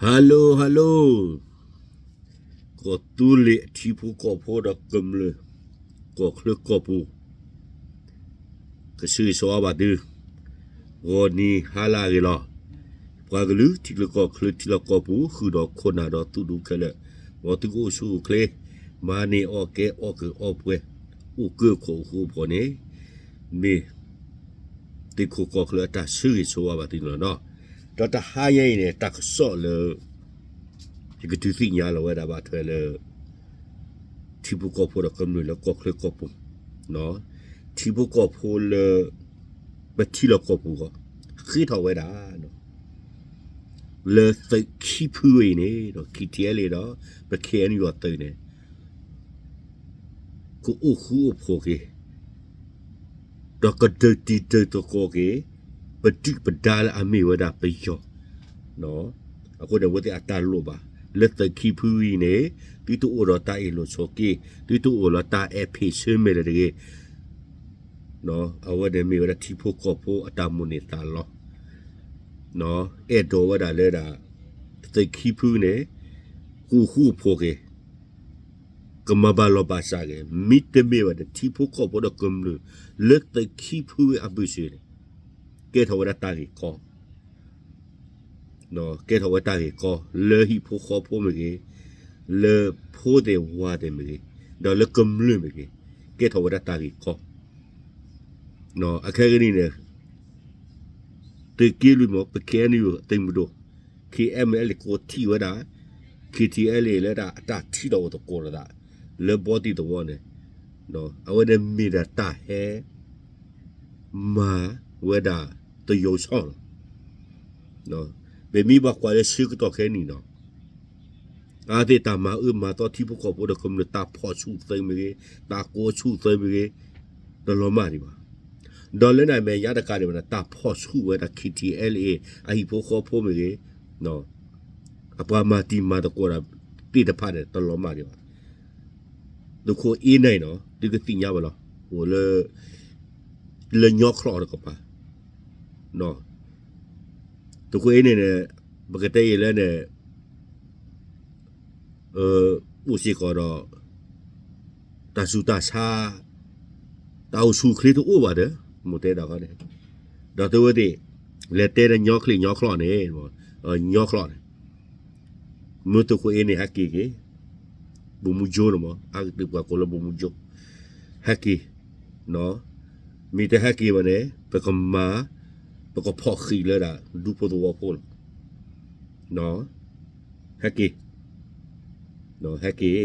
Hello hello, ကီၢ်သူလ့ၤအထံဖိကီၢ်ဖိဒီးကမျၢၢ် ကီၢ်ချၢကီၢ်ပူၤ ကဆၢဂ့ၤဆၢဝါဘၣ်သု, ဂီၤနံၤဟါလၢအဂ့ၤလီၤ. ပှၤကလုာ်ထံချၢကီၢ်ချၢထံလီၢ်ကီၢ်ပူၤ ဃုာ်ဒီးခိၣ်နၢ်ဒီးသူၣ်ဒူခဲလၢာ်, မ်သုကအိၣ်ဆူၣ်အိၣ်ချ့, မၤန့ၢ်အီၣ်ကဲအီၣ်ကၢအီၣ်ပှဲၤ, အိၣ်ကၢခိၣ်အိၣ်ဃူအိၣ်ဖိးန့ၣ် မ့ၢ် သုးခိၣ်ကီၢ်ချၢအတၢ်ဆၢဂ့ၤဆၢဝါဘၣ်သုန့ၣ်လီၤ. ဒီးတဟါညါအံၤန့ၣ် တၢ်ကစီၣ်လၢ ယကဒုးသ့ၣ်ညါလီၤဝဲဒၣ်ဘၣ်ထွဲလၢ ထံဖိကီၢ်ဖိဒီးကမျၢၢ်လၢကီၢ်ချၢကီၢ်ပူၤ, ထံဖိကီၢ်ဖိလၢ ပထံလီၢ်ကီၢ်ပူၤအဂီၢ် ဃ့ထီၣ်ဝဲဒၣ် လၢသုးခံဖုအံၤန့ၣ် ခံထံအဲလ့ဒီး ပခဲအံၤန့ၣ်ယွၤသုးန့ၣ် ကအိၣ်ဃူအိၣ်ဖိးက့ၤ ဒီးကဒုးတံၤဒုးသကိးက့ၤ ပဒုၣ်ပဒါလၢအမ့ၢ်ဝဲဒၣ်ပယီၤ, အဃိန့ၣ် အဝဲသ့ၣ်အတၢ်လိၣ်ဘၣ် လၢသုးခံဖုအံၤန့ၣ် သုတအိၣ်ဒီးတၢ်အ့ၣ်လိာ်ဆိးက့, သုတအိၣ်လၢတၢ်အဲၣ်ဖ့းဆၢမဲာ်လၢတဂ့ၤ အဝဲန့ၣ်မ့ၢ်ဝဲဒၣ်ထံဖိကီၢ်ဖိအတၢ်မိၣ်န့ၢ်သးလီ, အဲၣ်ဒိးဝဲဒၣ်လၢဒၣ် သုးခံဖုန့ၣ် ကအိၣ်ဃူအိၣ်ဖိးက့ၤ ကမၤဘၣ်လီၢ်ဘၣ်စးက့ၤ မ့တမ့ၢ်ဘၣ်ဒီး ထံဖိကီၢ်ဖိဒီးကမျၢၢ် လၢသုးခံဖုအဘၢၣ်စၢၤန့ၣ် ကဲထီၣ်ဝဲဒၣ်တၢ်ဂ့ၢ်ကီ ကဲထီၣ်ဝဲတၢ်ဂ့ၢ်ကီ လၢဟံၣ်ဖိဃီဖိမ့ၢ်ဂ့ၤ, လၢဖိသ့ၣ်ဝၤသ့ၣ်မ့ၢ်ဂ့ၤ, ဒီးလၢကမျၢၢ်မ့ၢ်ဂ့ၤ, ကဲထီၣ်ဝဲဒၣ်တၢ်ဂ့ၢ်ကီ, အခဲကနံၣ်န့ၣ် သုးက့လွံၢ်မ့ၢ် ပခဲအံၤန့ၣ် သုးမုၢ်ဒိၣ် ခဲအံၤန့ၣ် အဲလ့ၣ်ကိးထံၣ်ဝဲဒၣ် ခံထံအဲလ့ၣ်လၢဒၣ်အတၢ်ထံၣ်ဒီးအိၣ်သကိးလိာ်သး လၢဘီတံၢ်သဝီန့ၣ် အဝဲန့ၣ်မ့ၢ်ဒၣ်တၢ်ဟဲ မၤဝဲဒၣ်တယိၤဆီၣ်လီၤ. ပမ့ၢ်ဘၣ်ကွၢ်လၢဆၢကတီၢ်ခဲနံၣ်နီၤ အဝဲသ့ၣ်တၢ်မၤအၢမၤသီထံဖိကီၢ်ဖိဒီးကမျၢၢ် တၢ်ဖီၣ်ဆူၣ်သုးမ့ၢ်ဂ့ၤ, တၢ်ကိးဆူၣ်သုးမ့ၢ်ဂ့ၤ, တလီၤမၢ်ဒံးဘၣ်. ဒီးလၢနမဲာ်ညါတကးဒံးဘၣ်န့ၣ် တၢ်ဖီၣ်ဆူၣ်ဝဲဒၣ် ခံထံအဲလ့ၣ် အဟံၣ်ဖိဃီဖိမ့ၢ်ဂ့ၤ, အပှၤမၤတံၤမၤသကိးတၢ်သ့ၣ်တဖၣ်န့ၣ် တလီၤမၢ်ဒံးဘၣ်. သုးခိၣ်အ့နဲၣ်နီၤ သုကသ့ၣ်ညါဘၣ်လီၤ အိၣ်လၢ လၢညီချီၣ်တကပၤ သုးခိၣ်အ့နဲၣ်န့ၣ် ပကတဲယံာ်လဲၣ်န့ၣ် အိၣ်စ့ၢ်ကီးဒီး တၢ်ဆူးတၢ်ဆါ တၢ်အိၣ်ဆူၣ်အိၣ်ချ့တအိၣ်ဘၣ်ဒီး မိၢ်တဲဒီးဃီန့ၣ် ဒီးသုဝဲသ့ၣ် လဲၤတဲဒီးညီချံၣ်ညီချီၣ်န့ၣ် ညီချီၣ်န့ၣ် မ့ၢ်သုးခိၣ်အ့န့ၣ် ဟဲက့ၤက့ၤ ဘိၣ်မူကၠိန့ၣ်မ့ၢ် အကတုၤပှၤကိးလၢဘိၣ်မူကၠိ ဟဲက့ၤ မ့ၢ်တဟဲက့ၤဘၣ်န့ၣ် ပကမၤ ပကဖီၣ်ဃံးလၢဒၣ် ဒူဖိသဝီဖိလီၤ. ဟဲက့ၤ ဟဲက့ၤ ဒီး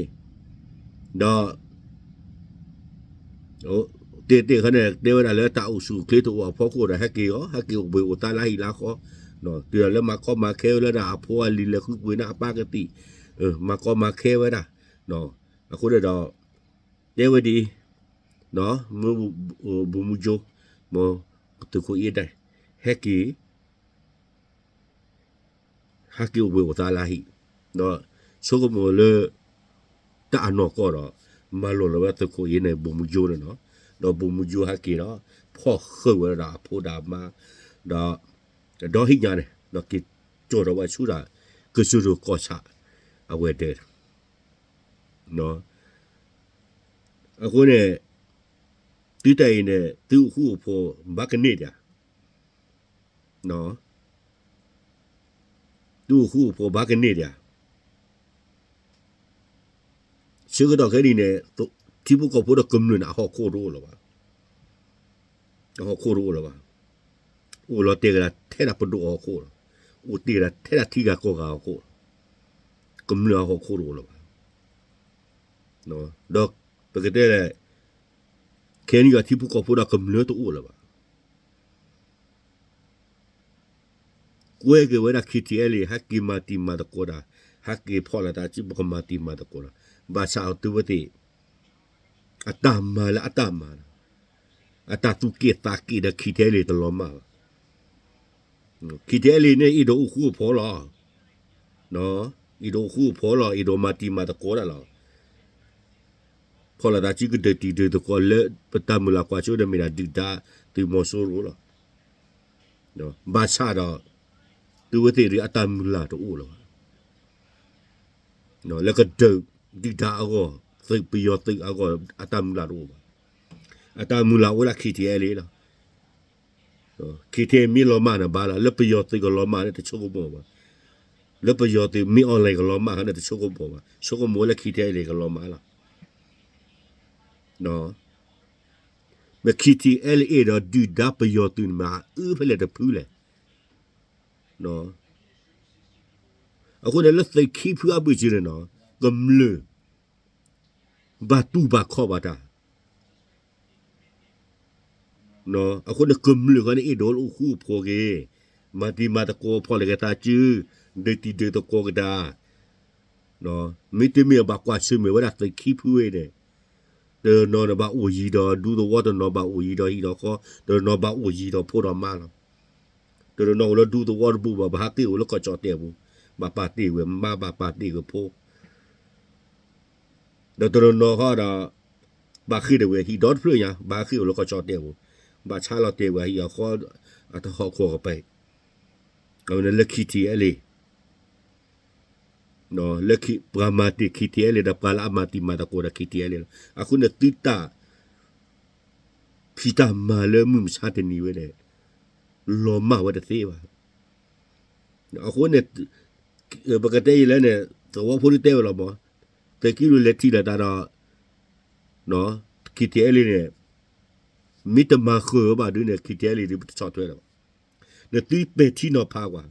တ့ၢ်တ့ၢ်ခီန့ၣ် တဲဝဲဒၣ်လၢတၢ်အိၣ်ဆူၣ်အိၣ်ချ့တအိၣ်အဖီခိၣ်ဒီး ဟဲက့ၤအီၤ ဟဲက့ၤအိၣ်ဘှံးအိၣ်သါလၢဟံၣ်လၢဃီ တုၤဒၣ်လၢမၤကီမၤခဲဝဲလၢဒၣ်အဖိအလံၤလဲၤဃုကွံာ်န့ၣ်အပၢ်ကသံၣ် မၤကီမၤခဲဝဲဒၣ် အဃိန့ၣ်ဒီး တဲဝဲဒ်အံၤ မ့ၢ်ဘိၣ်မူကၠိ မ့ၢ်သုးခိၣ်အ့ဒဲး ဟဲက့ၤ ဟဲက့ၤအိၣ်ဘှံးအိၣ်သါလၢဟံၣ် ဒီးဆိကမိၣ်လၢ တၢ်အနီၢ်ကီၢ်ဒီး မၤလိာ်လီၤဝဲသုးခိၣ်အ့န့ၣ် ဘိၣ်မူကၠိန့ၣ်နီၤ ဒီးဘိၣ်မူကၠိဟဲက့ၤဒီး ဖီၣ်ဃုာ်ဝဲဒၣ်အဖိဒီးအမါ ဒီး ဒီဟံၣ်ညါန့ၣ် ဒီးက့ၤကၠီၣ်ထီၣ်ဝဲဆူဒၣ် ကစၢၢ်ဒိၣ်ကီၢ်ဆၣ် အဝဲၤဒၢး အဃိန့ၣ် သုတၢ်အံၤန့ၣ် သုအိၣ်ဃူအိၣ်ဖိးဘၣ်ကန့ၢ်ဒံးဧါ, သုအိၣ်ဃူအိၣ်ဖိးဘၣ်ကန့ၢ်ဒံးဧါ, ဆၢကတီၢ်ခဲအံၤန့ၣ် ထံဖိကီၢ်ဖိဒီးကမျၢၢ်န့ၣ် အဟီၣ်ခိၣ်တအိၣ်လၢၤဘၣ်, အဟီၣ်ခိၣ်တအိၣ်လၢၤဘၣ်, အိၣ်လီၤတဲာ်ကဒၣ်ထဲဒၣ်ပဒိၣ်အဟီၣ်ခိၣ်လီၤ, အိၣ်တ့ၢ်ကဒၣ်ထဲဒၣ်ထံဂၤကီၢ်ဂၤအဟီၣ်ခိၣ်လီၤ, ကမျၢၢ်အဟီၣ်ခိၣ်တအိၣ်လၢၤဘၣ်, ဒီးပကတဲလဲၣ် ခဲအံၤန့ၣ်ထံဖိကီၢ်ဖိဒီးကမျၢၢ်တအိၣ်လၢၤဘၣ်. ကွဲက့ၤဝဲဒၣ် ခံထံအဲလ့ၣ် ဟဲက့ၤမၤတံၤမၤသကိးတၢ်, ဟဲက့ၤဖီၣ်လိာ်သးစု ပကမၤတံၤမၤသကိးတၢ်, ဘၣ်ဆၣ်အသုဝဲသ့ၣ် အတၢ်မၤလၢအတၢ်မၤဒီး အတၢ်သူၣ်က့ၣ်သးက့ၣ်ဒီး ခံထံအဲလ့ၣ်တလီၤမၢ်ဘၣ်. ခံထံအဲလ့ၣ်န့ၣ် အဲၣ်ဒိးအိၣ်ဃူအိၣ်ဖိးလီၤ, အဲၣ်ဒိးအိၣ်ဃူအိၣ်ဖိးလီၤ, အဲၣ်ဒိးမၤတံၤမၤသကိးတၢ်လီၤ. ဖီၣ်လိာ်သးစုကဒုးတံၤဒုးသကိးလၢ ပတၢ်မုၢ်လၢ်ကွၢ်စိဒီးမ့ၢ်ဒၣ်ဒုၣ်ဒါသုးမီၤစိရိၤလီၤ. ဘၣ်ဆၣ်ဒီး သုဝဲသ့ၣ်ဒ်အတၢ်မုၢ်လၢ်တအိၣ်လၢၤဘၣ် လၢကဒုးဒုၣ်ဒါအဂီၢ်, သုးပယီၤသုးအဂီၢ် အတၢ်မုၢ်လၢ်တအိၣ်ဘၣ်. အတၢ်မုၢ်လၢ်အိၣ်ဝဲဒၣ် ခံထံအဲလ့လီၤ. ခံထံအဲလ့ မ့ၢ်လီၤမၢ်န့ၣ်ဘၣ်လီၤ, လၢပယီၤသုးကလီၤမၢ်န့ၣ် တဆိကမိၣ်ဘၣ်. လၢပယီၤသုးမ့ၢ် online ကလီၤမၢ်န့ၣ် တဆိကမိၣ်ဘၣ်, ဆိကမိၣ်ဝဲလၢ ခံထံအဲလ့ ကလီၤမၢ်လီၤ. မ့ၢ် ခံထံအဲလ့ ဒီးဒုၣ်ဒါပယီၤသုးန့ၣ်မ့ၢ်အအၢဖဲလဲၣ်တဖုလဲၣ်. အဃိန့ၣ် လၢသုးခံဖုအဘၢၣ်စၢၤန့ၣ်နီၤ, ကမျၢၢ် ဘၣ်တူၢ်ဘၣ်ခီၣ်ဘၣ်တၢ်. အဃိန့ၣ် ကမျၢၢ်ဃီန့ၣ် အဲၣ်ဒိးလၢအိၣ်ဃူအိၣ်ဖိးက့ၤ, မၤတံၤမၤသကိး ဖီၣ်လဲၤက့ၤသးစု, ဒုးတံၤဒုးသကိးကဒါ. မ့တမ့ၢ်ဘၣ်ကွၢ်ဆၢၣ်မဲာ်ဝဲဒၣ်သုးခံဖုဝဲန့ၣ်, တနီၤန့ၣ်ဘၣ်အိၣ်ယံၤဒီးဒူသဝီ, တနီၤဘၣ်အိၣ်ယံၤဒီးဟံၣ်ဒီးဃီ, တနီၤဘၣ်အိၣ်ယံၤဒီးဖိဒီးမါလီၤ. တနီၤအိၣ်လၢဒူသဝီတဘူၣ်ဘၣ်, ဘၣ်ဟးက့ၤအိၣ်လၢကီၢ်ကၠီၣ်တဲၣ်ပူၤ, ဘၣ်ပာ်တ့ၢ်ဝဲမါ, ဘၣ်ပာ်တ့ၢ်ဝဲဖိ, ဒီးတနီၤနီၤဃီဒီး ဘၣ်ဃ့ၢ်ဒီးဝဲဟံၣ်ဒီတဖျၢၣ်ညါ, ဘၣ်ဟးက့ၤအိၣ်လၢကီၢ်ကၠီၣ်တဲၣ်ပူၤ, ဘၣ်ဆါလီၤတဲာ်ဝဲဟံၣ်အဃီ, အတဟီၣ်ခိၣ်ကပၤ, အဝဲန့ၣ်လၢ ခံထံအဲလ့ လၢပှၤမၤတ့ၢ် ခံထံအဲလ့ ဒီးပှၤလၢအမၤတံၤမၤသကိးဒီး ခံထံအဲလ့ လီၤ. အဃိန့ၣ် သုတၢ်ဖံးတၢ်မၤလၢမုၢ်မဆါတနံၤဝဲန့ၣ် လီၤမၢ်ဝဲတသ့ဘၣ်. အဃိန့ၣ် ပကတဲအံၤလၢန့ၣ် သဝီဖိဒုးတဲဝဲလီၤမး, သုးက့လွံၢ်လဲၤထံၣ်လိာ်သးဒီး ခံထံအဲလ့န့ၣ် မ့ၢ်တမၤဃုာ်ဝဲဘၣ်ဒုးန့ၣ် ခံထံအဲလ့ ဒုးပတဆီၣ်ထွဲလၢၤဘၣ်. နသုပဲာ်ထံနီၤဖးကွၢ်,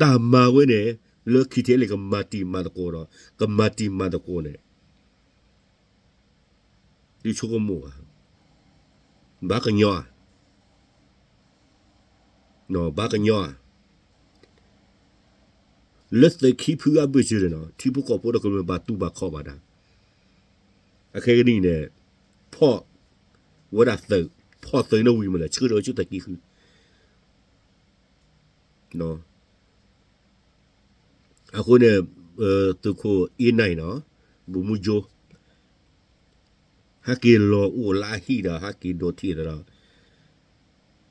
တၢ်မၤဝဲန့ၣ် လၢ ခံထံအဲလ့ ကမၤတံၤမၤသကိးဒီး ကမၤတံၤမၤသကိးန့ၣ် သုဆိကမိၣ်ဧါ, ဘၣ်ကညီဧါ, ဘၣ်ကညီဧါ. လၢသုးခံဖုအဘၢၣ်စၢၤန့ၣ်နီၤ ထံဖိကီၢ်ဖိဒီးကမျၢၢ်ဘၣ်တူၢ်ဘၣ်ခီၣ်ဘၣ်တၢ်, အခဲကနံၣ်အံၤန့ၣ် ဖီၣ်ဝဲဒၣ်သုး, ဖီၣ်သုးန့ၣ်ဝံၤမးလဲၣ် ဆှၢဒီးဆူသုးက့ဃု အဃိန့ၣ် သုးခိၣ်အ့နၢ်နီၤ, ဗိုလ်မှူးချုပ် ဟဲက့ၤလီၤအိၣ်လၢအဟံၣ်ဒီး ဟဲက့ၤဒိးထံၣ်ဒီး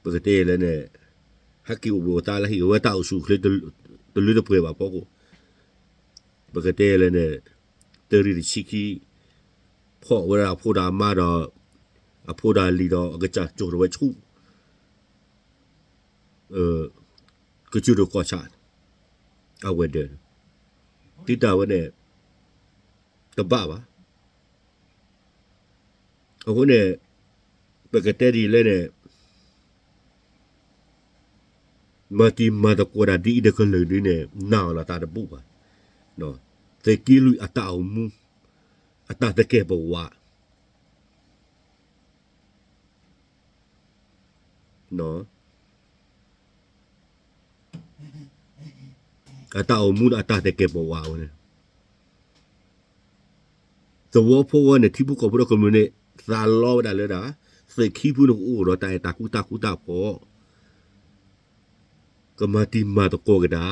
ပကတဲလၢန့ၣ် ဟဲက့ၤအိၣ်ဘှံးအိၣ်သါလၢဟံၣ် အဝဲတၢ်အိၣ်ဆူၣ်အိၣ်ချ့ တလၢတပှဲၤဘၣ်ဖီခိၣ်, ပကတဲလၢန့ၣ် တရံးတဆံခံ ဖီၣ်ဝဲဒၣ်အဖိဒီးအမါဒီး အဖိဒီးအလံၤဒီး အကစၢ်ကၠိၣ်ထီၣ်ဝဲဆူ ကစၢၢ်ဒိၣ်ကီၢ်ဆၣ် အဝဲၤဒၢးန့ၣ် သုတၢ်ဝဲန့ၣ် တဘၣ်ဘၣ်. အဃိန့ၣ် ပကတဲဒ်လဲၣ်န့ၣ် မၤတံၤမၤသကိးတၢ်ဒ်အံၤတကလုာ်ဒ်န့ၣ် နာ်အီၤလီၤတၢ်တဘူၣ်ဘၣ်. သုးက့လွံၢ်အတၢ်အိၣ်မူ အတၢ်သကဲာ်ပဝး အတၢ်အိၣ်မူဒီးအတၢ်သကဲာ်ပဝးဝဲန့ၣ် သဝီဖိဝဲန့ၣ် ထံဖိကီၢ်ဖိဒီးကမျၢၢ်န့ၣ် သးလီဝဲဒၣ်လၢဒၣ် သုးခံဖုန့ၣ်ကအိၣ်ဒီးတၢ်အဲၣ်တၢ်ကွံတၢ်ဃူတၢ်ဖိး ကမၤတံၤမၤသကိးကဒါ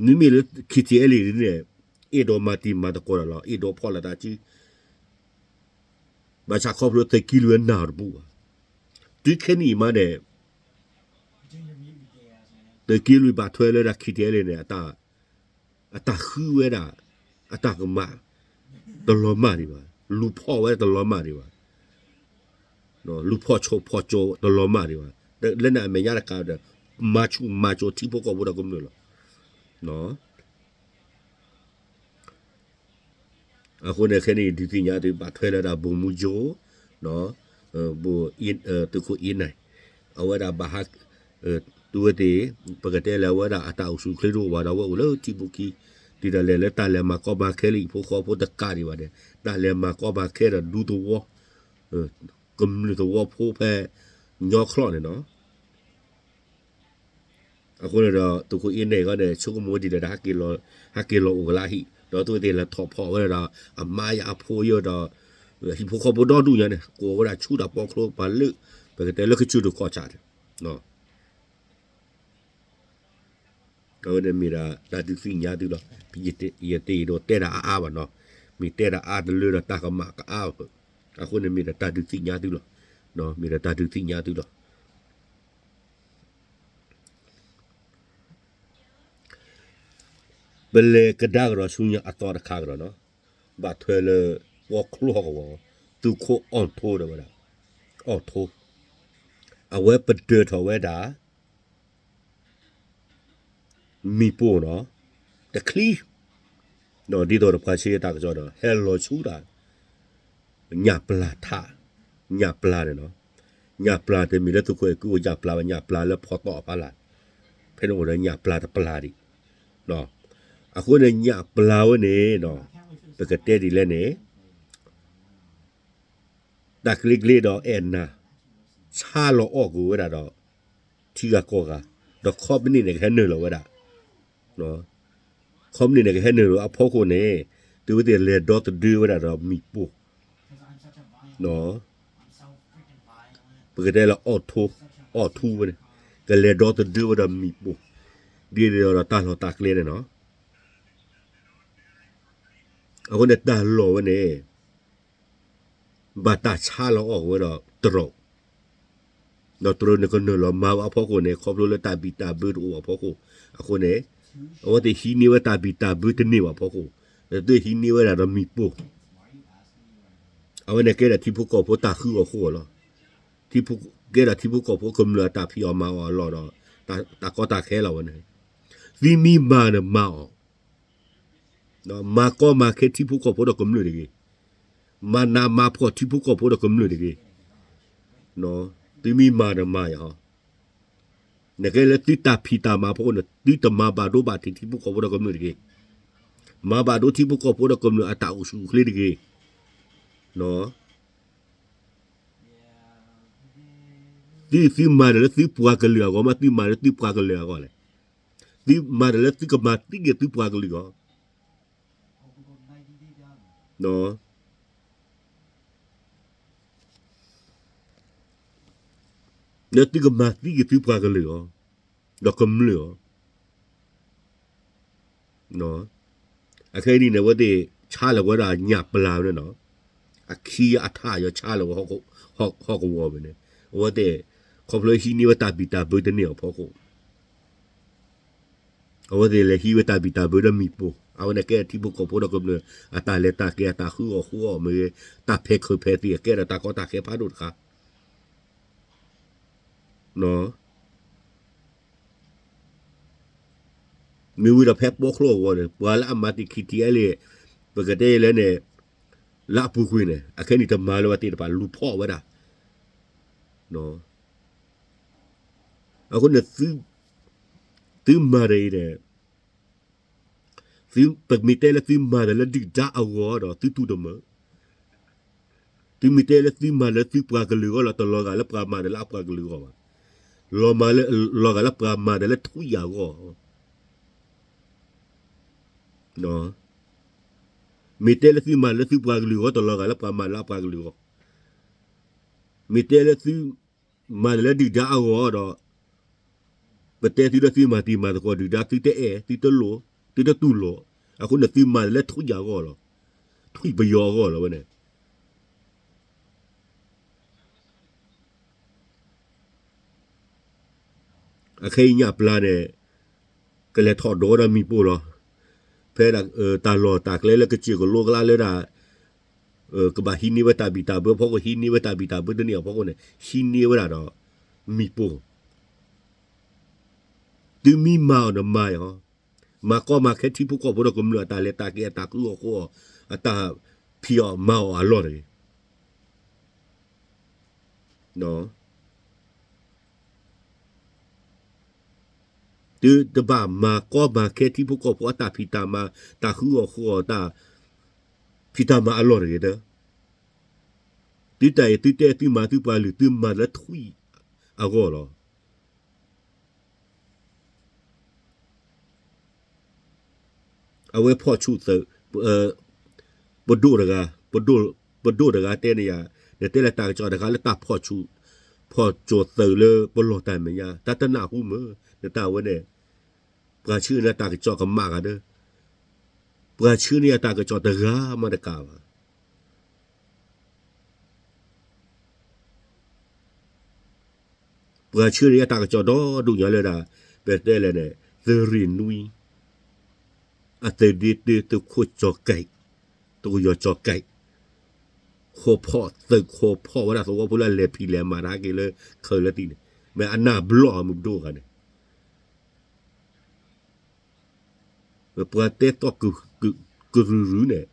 မ့မ့ၢ်လၢ ခံထံအဲလ့ၣ် ဒ်န့ၣ် အဲၣ်ဒိးမၤတံၤမၤသကိးတၢ်လီၤ အဲၣ်ဒိးဖီၣ်လိာ်သးစု ဘၣ်ဆၣ်ခီဖျိသုးက့လွံၢ်နာ်တဘူၣ်ဘၣ်. တုၤခဲနံၣ်အံၤမးန့ၣ် သုးက့လွံၢ်ဘၣ်ထွဲလၢဒၣ် ခံထံအဲလ့ၣ် န့ၣ် အတၢ်ဃုဝဲဒၣ် အတၢ်ကမၣ် တလီၤမၢ်ဒံးဘၣ် လူၤဖီၣ်ဝဲတလီၤမၢ်ဒံးဘၣ် လူၤဖီၣ်ဆိးဖီၣ်ကၠိတလီၤမၢ်ဒံးဘၣ် လၢန့ၣ်အမဲာ်ညါတကးဒီး မၤဆူၣ်မၤစိးထံဖိကီၢ်ဖိဒီးကမျၢၢ်လီၤ. အဃိန့ၣ်ခဲန့ၣ် ဒုးသ့ၣ်ညါသုဘၣ်ထွဲလၢဒၣ် ဗိုလ်မှူးချုပ် သုးခိၣ်အ့နၢ် အဝဲဒၣ်ဘၣ်ဟး တုၤဝဲသ့ၣ် ပကတဲလၢအဝဲဒၣ်အတၢ်အိၣ်ဆူၣ်အိၣ်ချ့တအိၣ်ဘၣ်ဒီး အဝဲအိၣ်လၢထံဖိခံ တုၤဒၣ်လဲာ်လၢတၢ်လဲၤမၤကီမၤခဲလၢ ဟံၣ်ဖိဃီဖိတကးဒံးဘၣ်န့ၣ် တၢ်လဲၤမၤကီမၤခဲဒီးဒူသဝီ ကမျၢၢ်သဝီဖိဖဲ ညီချီၣ်န့ၣ်နီၤ အဃိန့ၣ်ဒီး သုးခိၣ်အ့နၢ်အံၤန့ၣ် ဆိကမိၣ်ဝဲဒ်လဲၣ်ဒီး ဟဲက့ၤလီၤအိၣ်ကလၢဟံၣ် ဒီးသုဝဲသ့ၣ်လဲၤထီၣ်ဖီၣ်ဝဲဒၣ်ဒီး အမါယၤအဖိယဲဒီး ဟံၣ်ဖိဃီဖိဒီဒူၣ်ညါန့ၣ် ကိးဝဲဒၣ်ဆူတၢ်ပီချိပှၤလၢ ပကတဲလၢကစၢၢ်ဒိၣ်ကီၢ်ဆၣ်န့ၣ် အဝဲန့ၣ်မ့ၢ်ဒၣ်တၢ်ဒုးသ့ၣ်ညါသုလီၤ. ယတအဲၣ်ဒိးတဲတၢ်အါအါဘၣ်နီၤ, မ့ၢ်တဲတၢ်အါတလၢဒီးတၢ်ကမၣ်ကအါဘၣ်, အဃိန့ၣ်မ့ၢ်ဒၣ်တၢ်ဒုးသ့ၣ်ညါသုလီၤ, မ့ၢ်ဒၣ်တၢ်ဒုးသ့ၣ်ညါသုလီၤ. ပလဲၤကဒါကဒီးဆူညါအသီတခါကဒီးနီၤ, ဘၣ်ထွဲလၢ ပှီချိဟီၣ်ကဝီၤ, သုးခိၣ်အီၣ်ထိဒီးဝဲဒၣ်, အီၣ်ထိ, အဝဲပဒၢးထီၣ်ဝဲဒၣ် မ့ၣ်ပိၢ်နီၤ, တချံ, ဒ်သိးဒီးပှၤဆှၢတၢ်ကစီၣ်ဒီး ဟဲလီၤဆူတၢ် ညၣ်ပျၢ်ထး, ညၣ်ပျၢ်န့ၣ်နီၤ, ညၣ်ပျၢ်တမ့ၢ်လၢသုးခိၣ်အဲၤကူအိၣ်ညၣ်ပျၢ်ဘၣ်, ညၣ်ပျၢ်လၢဖီသီအဖီလာ်, ဖဲန့ၣ်အိၣ်ဒီးညၣ်ပျၢ်တပျၢ်ဒံး, အဃိန့ၣ်ညၣ်ပျၢ်ဝဲန့ၣ်နီၤ, ပကတဲဒ်လဲၣ်န့ၣ် တၢ်ကျ့ကျ့ဒီးအဲၣ်နၤ ဆါလီၤအီၣ်ကွံာ်ဝဲဒၣ်ဒီး ထံဂၤကီၢ်ဂၤ, ဒီးခီပနံၣ်န့ၣ်ကဟဲနုာ်လီၤဝဲဒၣ်, ခီပနံၣ်န့ၣ်ကဟဲနုာ်လီၤအဖီခိၣ်န့ၣ်, သုဝဲသ့ၣ်လဲၤဒီသဒၢဝဲဒၣ်ဒီးမ့ၣ်ပိၢ်, ပကတဲလၢအီၣ်ထိ, အီၣ်ထူဝဲန့ၣ်, ကလဲၤဒီသဒၢဝဲဒၣ်မ့ၣ်ပိၢ်, ဒ်ဒီးတၢ်လီၢ်တၢ်ကျဲန့ၣ်နီၤ, အဃိန့ၣ်တၢ်လီၢ်ဝဲန့ၣ် ဘၣ်တၢ်ဆါလီၤအီၣ်ဝဲဒီးတြီၤ, ဒီးတြီၤန့ၣ်ကနုာ်လီၤမၤဝဲအဖီခိၣ်န့ၣ် ခီဖျိလၢတၢ်ဘံၣ်တၢ်ဘၢတအိၣ်အဖီခိၣ်, အဃိန့ၣ် အဝဲသ့ၣ်ဟံးန့ၢ်ဝဲတၢ်ဘံၣ်တၢ်ဘၢတန့ၢ်ဘၣ်အဖီခိၣ်, ဒီးသ့ၣ်ဟံးန့ၢ်ဝဲဒၣ်ဒီးမ့ၣ်ပိၢ်, အဝဲန့ၣ်ကဲဒၣ်ထံဖိကီၢ်ဖိတၢ်ဃုအီၣ်ဃုအီၣ်လီၤ, ကဲဒၣ်ထံဖိကီၢ်ဖိကမျၢၢ်အတၢ်ဖံးအီၣ်မၤအီၣ်အလီၢ်ဒီး တၢ်ကီတၢ်ခဲလီၤဝဲန့ၣ်, သုမ့ၢ်မၤဒီးမၤအီၤ မၤကီမၤခဲထံဖိကီၢ်ဖိဒီးကမျၢၢ်တဂ့ၤ, မၤနးမၤဖှီၣ်ထံဖိကီၢ်ဖိဒီးကမျၢၢ်တဂ့ၤ, သုမ့ၢ်မၤဒီးမၤယၤ, နကဲလၢသုတၢ်ဖံးတၢ်မၤဖီခိၣ်န့ၣ် သုတမၤဘၣ်ဒိဘၣ်ထံးထံဖိကီၢ်ဖိဒီးကမျၢၢ်တဂ့ၤ, မၤဘၣ်ဒိထံဖိကီၢ်ဖိဒီးကမျၢၢ်အတၢ်အိၣ်ဆူၣ်အိၣ်ချ့တဂ့ၤ, သုသုမၤတၢ်လၢသုပှၤကလုာ်အဂီၢ်မး သုမၤလၢသုပှၤကလုာ်အဂီၢ်လဲၣ်, သုမၤတၢ်လၢသုကမၤသံက့ၤသုပှၤကလုာ်အဂီၢ်, လၢသုကမၤသံက့ၤသုပှၤကလုာ်အဂီၢ်, ဒီးကမျၢၢ်အဂီၢ် အခဲအံၤန့ၣ် အဝဲသ့ၣ်ဆါလီၤဝဲဒၣ်ညၣ်ပျၢ်ဝဲန့ၣ်နီၤ, အခံအထးယီၤဆါလီၤဝဲဟီၣ်ကဝီၤဝဲန့ၣ်, အဝဲသ့ၣ် ခီဖျိဟံးန့ၢ်ဝဲတၢ်ဘံၣ်တၢ်ဘၢတန့ၢ်အဖီခိၣ်, အဝဲသ့ၣ်လဲၤဟံးဝဲတၢ်ဘံၣ်တၢ်ဘၢဒီးမ့ၣ်ပိၢ်, အဝဲန့ၣ်ကဲထံဖိကီၢ်ဖိဒီးကမျၢၢ် အတၢ်လဲၤတၢ်က့ၤအတၢ်ဃုအီၣ်ဃုအီၣ်မ့ၢ်ဂ့ၤ, တၢ်ဖဲးခုးဖဲးသံးအကဲဒီးတၢ်ကီတၢ်ခဲဖးဒိၣ်တခါ မ့ၢ်ဝံၤဒီးဖဲပီချိၣ်အဂီၢ်န့ၣ် ပှၤလၢအမၤတံၢ်ခံထံအဲလ့ၣ် ပကတဲလဲၣ်န့ၣ် လၢအပူၤကွံာ်န့ၣ် အခဲအံၤတမၤလၢၤဘၣ်သ့ၣ်တဖၣ်လူၤဖီၣ်ဝဲဒၣ်, အဃိန့ၣ် သုမၤတၢ်အံၤန့ၣ် ပမ့ၢ်တဲလၢသုမၤတၢ်လၢဒုၣ်ဒါအဂီၢ်ဒီး သုတူၢ်တမုာ်, သုမ့ၢ်တဲလၢသုမၤလၢသုပှၤကလုာ်အဂီၢ်လီၤ တလီၤဂာ်လၢပှၤမၤတၢ်လၢအပှၤကလုာ်အဂီၢ်ဘၣ်, လီၤမၤလၢ လီၤဂာ်လၢပှၤမၤတၢ်လၢထွံၣ်အဂီၢ် မ့ၢ်တဲလၢသုမၤလၢသုပှၤကလုာ်အဂီၢ် တလီၤဂာ်လၢပှၤမၤတၢ်လၢအပှၤကလုာ်အဂီၢ်, မ့ၢ်တဲလၢသုမၤတၢ်လၢဒုၣ်ဒါအဂီၢ်ဒီး ပတဲသုဒီးသုမၤတံၤမၤသကိးဒုၣ်ဒါ သုတအဲၣ် သုတလိၣ် သုတတူၢ်လိာ်, အဃိန့ၣ်သုမၤတၢ်လၢထွံၣ်အဂီၢ်လီၤ, ထွံၣ်ပယီၤအဂီၢ်လီၤဝဲန့ၣ် အခဲအံၤညၣ်ပျၢ်န့ၣ် ကလဲၤထီၣ်ဒိးဝဲဒၣ်မ့ၣ်ပိၢ်လီၤ. ဖဲဒၣ် တၢ်လီၢ်တၢ်ကျဲလၢကစၢၢ်ကလိကျါလၢဒၣ် ကဘၣ်ဟံးန့ၢ်ဝဲတၢ်ဘံၣ်တၢ်ဘၢအဖီခိၣ် ဟံးန့ၢ်ဝဲတၢ်ဘံၣ်တၢ်ဘၢတန့ၢ်အဖီခိၣ်န့ၣ် ဟံးန့ၢ်ဝဲဒၣ်ဒီးမ့ၣ်ပိၢ် သုမ့ၢ်မၤအီၤန့ၣ်မၤအီၤ, မၤကီမၤခဲထံဖိကီၢ်ဖိဒီးကမျၢၢ်အတၢ်လဲၤတၢ်က့ၤအတၢ်ဃုအီၣ်ဃုအီၣ် အတၢ်ဖံးအီၣ်မၤအီၣ်အလီၢ်တဂ့ၤ. သုတဘၣ်မၤကီမၤခဲထံဖိကီၢ်ဖိအတၢ်ဖံးတၢ်မၤ တၢ်ဃုအီၣ်ဃုအီၣ် တၢ်ဖံးတၢ်မၤအလီၢ်တဂ့ၤဒီး သုတၢ်အံၤသုတဲသုမၤသုပှၤကလုာ် သုမၤလၢထွံၣ်အဂီၢ်လီၤ. အဝဲဖီၣ်ဆူၣ်သုး ပဒိၣ်တဂၤ ပဒိၣ်တဂၤတဲန့ၣ်ယၤ နတဲလၢတၢ်ကစီၣ်တခါလၢတၢ်ဖီၣ်ဆူၣ် ဖီၣ်ကၠိၣ်သုးလၢပလီၢ်တၢ်မဲာ်ညါ တၢ်တနၢ်ဟူမုၢ် နတၢ်ဝဲန့ၣ် ပှၤဆှၢန့ၢ်တၢ်ကစီၣ်ကမၣ်ဂၤဒီး ပှၤဆှၢန့ၢ်ယၤတၢ်ကစီၣ်တဂၤမးတကးဘၣ် ပှၤဆှၢန့ၢ်ယၤတၢ်ကစီၣ်ဒီဒူၣ်ညါလၢဒၣ် ပတဲလဲၣ်န့ၣ် သုးရ့ၣ်နွံ သုးရ့ၣ်နွံ အသုးဒ့တၢ သုးခိၣ်ကၠီၤကဲး, သုးခိၣ်ယီၤကၠီၤကဲး, ခိးဖီၣ်သုးခိးဖီၣ်ဝဲဒၣ်သဝီဖိလၢအလဲၤဖံးလဲၤမၤတၢ်ဟဲက့ၤလၢခဲလၢာ်သ့ၣ်န့ၣ်, မ့ၢ်အနၢ်ဘျီၣ်အမုၢ်ပဒိၣ်ဂၤန့ၣ် ပှၤတဲသီၣ်ကရုၢ်ရုၢ်န့ၣ်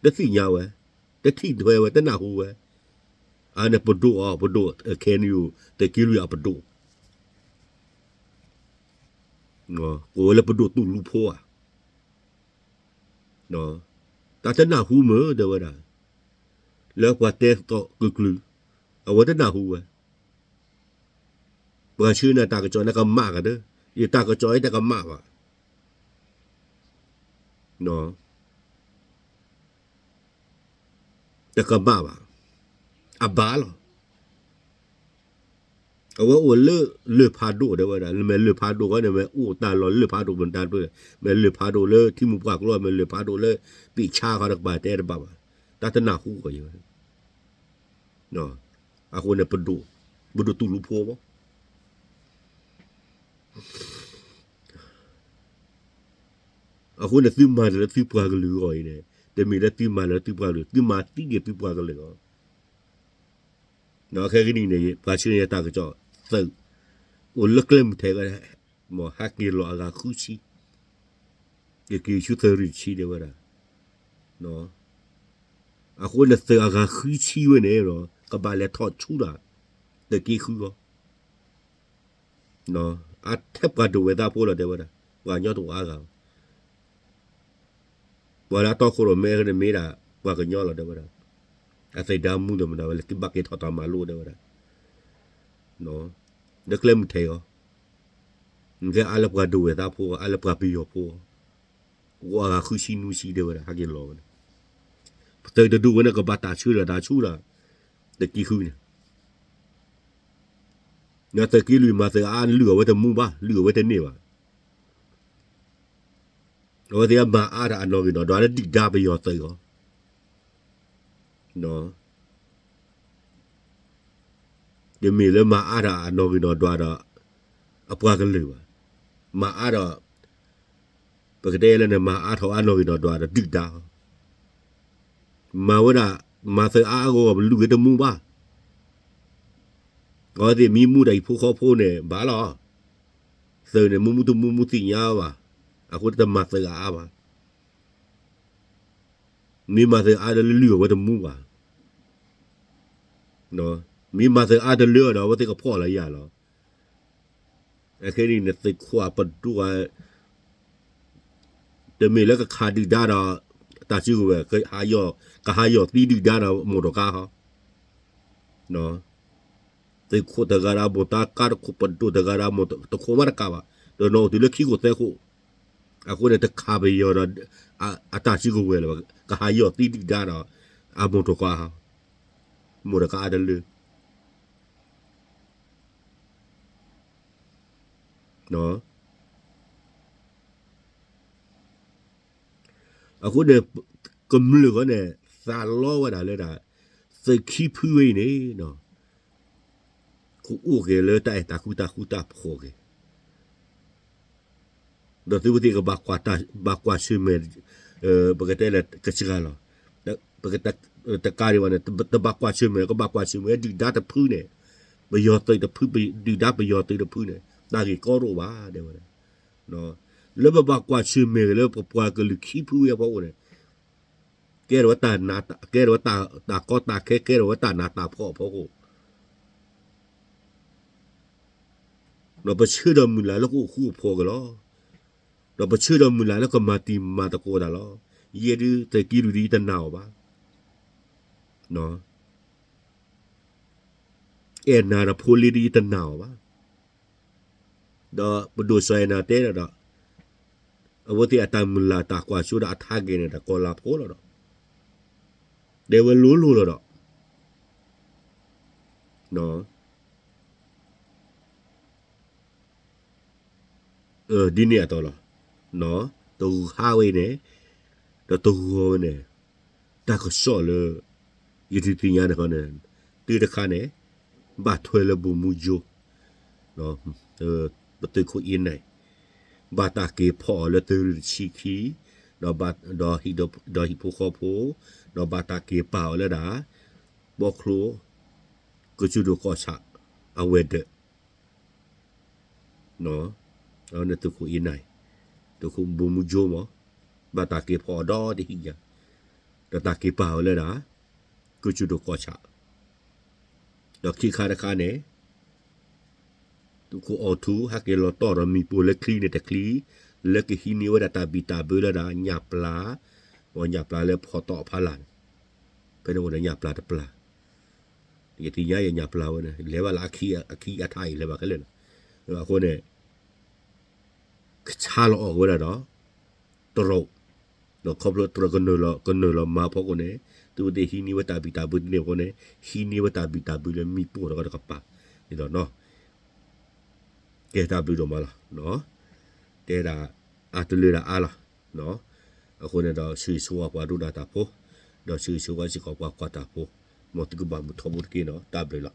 တသ့ၣ်ညါဝဲ, တထံၣ်ထွဲဝဲ တနၢ်ဟူဝဲ, အန့ၣ်ပဒိၣ်အီၤ ပဒိၣ် ခဲနံၣ် သုးက့လွံၢ်အပဒိၣ်, ကိးဝဲလၢပဒိၣ်တူၢ်လူဖိဧါ, တၢ်တနၢ်ဟူမ့ၢ်တဲဝဲဒၣ်, လၢပှၤတဲသီၣ်ကရုၢ်ကရုၢ်, အဝဲတနၢ်ဟူဝဲ ပှၤဆှၢန့ၢ်တၢ်ကစီၣ်န့ၣ်ကမၣ်ကဒီး, ယတၢ်ကစီၣ်အံၤတကမၣ်ဘၣ်, တကမၣ်ဘၣ်, အဘၣ်လီၤ. အဝဲအိၣ်လၢလၢၢ်ဖးဒိၣ်တဲဝဲဒၣ်, မ့ၢ်လၢၢ်ဖးဒိၣ်ဃီန့ၣ် မ့ၢ်အိၣ်တၢ်လီၢ်လၢၢ်ဖးဒိၣ်မတၤတဖျၢၣ်, မ့ၢ်လၢၢ်ဖးဒိၣ်လၢထံမူပှၢ်ကျိ, မ့ၢ်လၢၢ်ဖးဒိၣ်လၢပ့ၢ်ဆါဃီတကပၤတဲတဘၣ်ဘၣ်, တၢ်တနၢ်ဟူကီးယဝဲ အဃိန့ၣ် ပဒိၣ်, ပဒိၣ်တူၢ်လူဖိမး, အဃိန့ၣ် သုမၤတၢ်လၢသုပှၤကလုာ်အဂီၢ်အံၤန့ၣ် တမ့ၢ်လၢသုမၤလၢသုပှၤကလုာ်, သုမၤသံက့ၤသုပှၤကလုာ်လီၤ. ခဲကနံၣ်န့ၣ် ပှၤဆှၢန့ၢ်တၢ်ကစီၣ်သုး အိၣ်လၢကျဲမုၢ်ထဲး, မ့ၢ်ဟဲက့ၤလီၤအဂၤဃုဆံ, ကက့ၤဆူသုးရ့ၣ်တဆံတဲဝဲဒၣ်, အဃိန့ၣ်သုးအဂၤဃုဆံဝဲန့ၣ် ကဘၣ်လဲၤထီၣ်ဆူတၢ် သုးက့ဃုဂီၢ် အထဲပှၤဒိၣ်ဝဲၢ်သးဖိလီၤတဲဝဲဒၣ်, ပှၤကညီတအိၣ်အါဂၤဘၣ်, ပှၤလၢအတီခိၣ်ရိၣ်မဲန့ၣ်မ့ၢ်ဒၣ် ပှၤကညီလီၤတဲဝဲဒၣ်, အသ့ၣ်ဒါမူဒီးမတၤဝဲလၢကဘၣ်က့ၤထီၣ်တၢ်မၤလိတဲဝဲဒၣ်, လၢကျဲမုၢ်ထဲးအီၤ, နကဲအါလၢပှၤဒိၣ်ဝဲၢ်သးဖိ, အါလၢပှၤပယီၤဖိအီၤ, အိၣ်အဂၤဃုဆံနွံဆံတဲဝဲဒၣ် ဟဲက့ၤလီၤဝဲန့ၣ်, ပသုးတဒူၣ်ဝဲန့ၣ် ကဘၣ်တၢ်ဆှၢဒီးတၢ်ဆူဒီး သုးက့ဃုန့ၣ် သုးက့လွံၢ်မၤသုးအါ လုၢ်အီၣ်ဝဲတမူဘၣ်, လုၢ်အီၣ်ဝဲတန့ၢ်ဘၣ်, အဝဲသ့ၣ်အမၤအါတၢ်အနီၣ်ဂံၢ်နီၣ်ဒွးလၢဒုၣ်ဒါပယီၤသုးအီၤ, တမ့ၢ်လၢမၤအါတၢ်အနီၣ်ဂံၢ်နီၣ်ဒွးဒီး အပှၤကလုာ်ဘၣ်, မၤအါဒီး ပကတဲလၢန့ၣ် မၤအါထီၣ်အနီၣ်ဂံၢ်နီၣ်ဒွးဒီးဒုၣ်ဒါ, မၤဝဲဒၣ် မၤသုးအါအါဂီၢ်ဂီၢ် ပလုၢ်ဝဲတမူဘၣ်, အဝဲသ့ၣ်မ့ၢ်မူတၢ်ဟံၣ်ဖိဃီဖိန့ၣ် ဘၣ်လီၤ, သုးန့ၣ် မူမူတမူမူသ့ၣ်ညါဘၣ်, အဃိတမၤသုးအါအါဘၣ်, မ့ၢ်မၤသုးအါဒီးလၢလုၢ်အီၣ်ဝဲတမူဘၣ်, မ့ၢ်မၤသုးအါတလၢဒီး အဝဲသ့ၣ်ကဖီၣ်လီၤယၤလီၤ. အခဲအံၤန့ၣ် သုးခိၣ်အပဒိၣ်ဧါ, တမ့ၢ်လၢကခးဒုၣ်ဒါဒီး တၢ်စုကဝဲၤ, ကဟးယီၢ်သံဒုၣ်ဒါဒီးမိၢ်တကါဟီ, သုးခိၣ်တဂၤဒီး မိၢ်တကါတခိၣ်, ပဒိၣ်တဂၤဒီးမိၢ်တခိၣ်မးတကးဘၣ်, တနီၤအိၣ်တုၤလၢခံခိၣ်သၢခိၣ်, အဃိန့ၣ် တခးပယီၤဒီး အတၢ်စုကဝဲၤလၢၤဘၣ်, ကဟးယီၢ်သံဒုၣ်ဒါဒီး အမိၢ်တကါဟီ, မိၢ်တကါအါတလၢ အဃိန့ၣ် ကမျၢၢ်ဃီန့ၣ် သးလီဝဲဒၣ်လၢဒၣ် သုးခံဖုဝဲအံၤန့ၣ် ကအိၣ်က့ၤလၢတၢ်အဲၣ်တၢ်ဃူတၢ်ဃူတၢ်ဖိးက့ၤ ဒီးသုဝဲသ့ၣ်ကဘၣ်ကွၢ်ဆၢၣ်မဲာ်, ပကတဲလၢကစှၤလီၤ, တကးဒံးဘၣ်န့ၣ် တဘၣ်ကွၢ်ဆၢၣ်မဲာ်, ကဘၣ်ကွၢ်ဆၢၣ်မဲာ်ဒုၣ်ဒါတဖုန့ၣ်, ပယီၤသုးတဖု, ဒုၣ်ဒါပယီၤသုးတဖုန့ၣ် တၢ်ဂ့ၢ်ကီတအိၣ်ဘၣ် တဲဝဲဒၣ်. လၢပဘၣ်ကွၢ်ဆၢၣ်မဲာ်လၢပပှၤကလုာ်ခံဖုဝဲအဖီခိၣ်န့ၣ် ကဲထီၣ်ဝဲတၢ်ကီတၢ်ခဲ, ကဲထီၣ်ဝဲတၢ်နးတၢ်ဖှီၣ်အဖီခိၣ်, ဒီးပဆၢဒီးမုၢ်လၢ်လၢကအိၣ်ဃူအိၣ်ဖိးက့ၤလီၤ. ဒီးပဆၢဒီးမုၢ်လၢ်လၢကမၤတံၤမၤသကိးတၢ်လီၤ. ယဲဒုးသုးက့လွံၢ်ဒုးယတနာ်အီၤဘၣ်. အဲၣ်နၤဒီးဖိလ့ဒုးယတနာ်အီၤဘၣ်. ဒီးပဒိၣ်စီၤအဲၣ်နၤတဲဒီး အဝဲသ့ၣ်အတၢ်မုၢ်လၢ်တၢ်ကွၢ်စိဒီးအထါက့ၤန့ၣ် တၢ်ကီၤလၤဖိလီၤဒီး တဲဝဲလိၤလိၤလီၤဒီး ဒ်န့ၣ်အသိးလီၤ. တဂၤဟးဝဲအံၤန့ၣ် ဒီးတဂီၤဝဲန့ၣ် တၢ်ကစီၣ်လၢ ယဒုးသ့ၣ်ညါန့ၣ်ခီန့ၣ် တုၤတခါန့ၣ် ဘၣ်ထွဲလၢဘိၣ်မူယိ ပသုးခိၣ်အ့နဲၣ် ဘၣ်တၢ်က့ၤဖီၣ်အီၤလၢသုးရ့ၣ်တဆံခံ ဒီးဟံၣ်ဖိဃီဖိ, ဒီးဘၣ်တၢ်က့ၤပာ်အီၤလၢဒၣ် ဘီချိ ကၠူဒိၣ်ကီၢ်ဆၣ် အဝဲၤဒၢး သုးခိၣ်အ့နၢ်, သုးခိၣ်ဘိမူကၠိမး, ဘၣ်တၢ်က့ၤဖီၣ်အီၤဒီတဟံၣ်ညါ, ဒီးတၢ်က့ၤပာ်အီၤလၢဒၣ် ကၠူဒိၣ်ကီၢ်ဆၣ်, ဒီးခံခါတခါန့ၣ် သုးခိၣ်အီထူ ဟဲက့ၤလီၤတီၢ်ဒီးမ့ၣ်ပိၢ်လၢချံန့ၣ်တချံ, လၢကဟံးန့ၢ်ဝဲဒၣ်တၢ်ဘံၣ်တၢ်ဘၢလၢဒၣ်ညၣ်ပျၢ်, ညၣ်ပျၢ်လၢဖီတီၣ်အဖီလာ်န့ၣ်, ဖဲန့ၣ်အိၣ်ဒီးညၣ်ပျၢ်တပျၢ်, ယသ့ၣ်ညါယညၣ်ပျၢ်ဝဲန့ၣ် လဲၤဘၣ်လၢအခံအထါအံၤလဲၤဘၣ်ခဲလၢာ်လီၤ. အဃိန့ၣ် ကဆါလီၤအီၣ်က့ၤဝဲဒၣ်ဒီး တရူး, ဒီးခီဖျိတရူးကနုာ်လီၤမၤဖီခိၣ်န့ၣ် သုဝဲသ့ၣ်ဟံးန့ၢ်ဝဲတၢ်ဘံၣ်တၢ်ဘၢတန့ၢ်အဃိန့ၣ် ဟံးန့ၢ်ဝဲတၢ်ဘံၣ်တၢ်ဘၢလၢမ့ၣ်ပိၢ်တကပၤန့ၣ်လီၤ. ကဲတၢ်ဘျုးဒိၣ်မးလီၤ. တဲဒၣ်အါတလၢဒၣ်အါလီၤ. အဃိန့ၣ်ဒီးဆၢဂ့ၤဆၢဝါပှၤဒိကနၣ်တၢ်ဖိ, ဒီးဆၢဂ့ၤဆၢဝါစ့ၢ်ကီးပှၤကွၢ်တၢ်ဖိ, မ်သုကဘၣ်မုာ်ထီဘိတက့ၢ်နီၤ. တၢ်ဘျုးလီၤ.